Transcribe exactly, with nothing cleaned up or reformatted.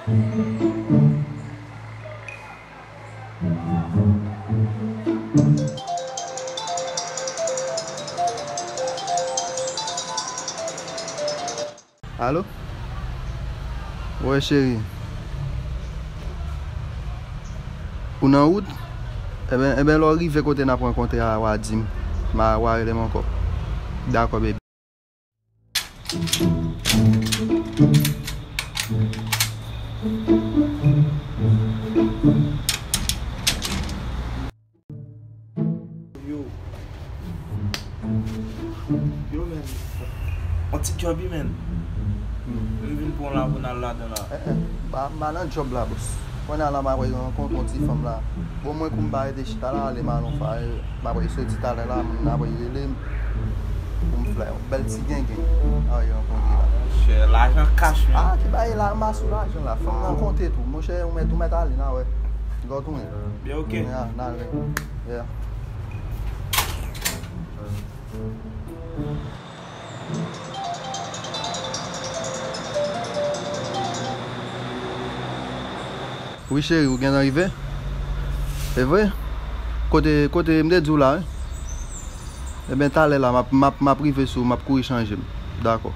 Alo? Wè, cheri. Ou nan wout? Enben, enben, lè w rive kote n ap rankontre a, w a di m. M a, w a rele m ankò. Dakò, baby. Yo. Yo, men. On ti djòb wi, men. M vin pran w la pou n al ladan la. Eh, eh, m pa, m pa nan djòb la, bòs. Kounye a la, m apral rankontre yon ti fanm la. Bon, mwen, kou m pa rete chita la, ale m al yon fwa, eh, m apral soti talè la, moun nan apral rele m pou m fè yon bèl ti gengen. Ah, yo rankontre la. Monchè, lajan kach, men. Ah, ki bagay la, m pa sou lajan la. Fanm nan konte tou. Monchè, ou mèt, ou mèt ale, n a wè. Lè w tounen. Byen, ok. Ya, n ale. Yeah. Wi, cheri, ou gentan rive? E vre? Kote, kote m te di w la, wi? Ebyen, talè la, m ap, m ap, m ap rive sou ou, m ap kouri chanje m. Dakò.